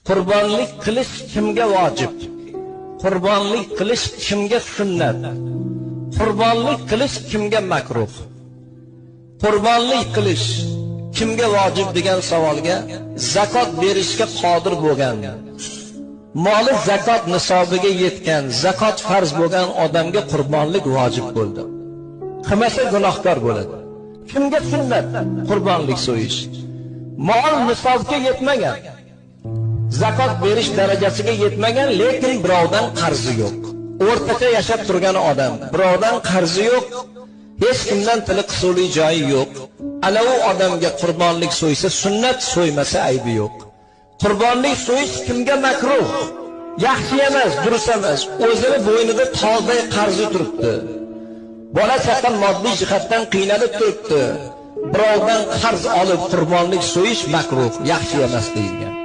Qurbonlik qilish kimga vojib? Qurbonlik qilish kimga sunnat? Qurbonlik qilish kimga makruh? Qurbonlik qilish kimga vojib degan savolga zakot berishga qodir bo'lgan, moli zakot nisobiga yetgan, zakot farz bo'lgan odamga qurbonlik vojib bo'ldi. Qilmasa gunohkor bo'ladi. Kimga sunnat qurbonlik so'yish? Mol nisobga yetmagan, zakot berish darajasiga yetmagan, lekin birovdan qarzi yo'q. O'rtacha yashab turgan odam, birovdan qarzi yo'q, hech kimdan tili qisuvli joyi yo'q. Ana u odamga qurbonlik so'ysa sunnat, so'ymasa aybi yo'q. Qurbonlik so'yish kimga makruh? Yaxshi emas, durust emas. O'zini bo'ynida tog'day qarzi turibdi. Bola chaqa moddiy jihatdan qiynalib turibdi. Birovdan qarz olib qurbonlik so'yish makruh, yaxshi emas deyilgan.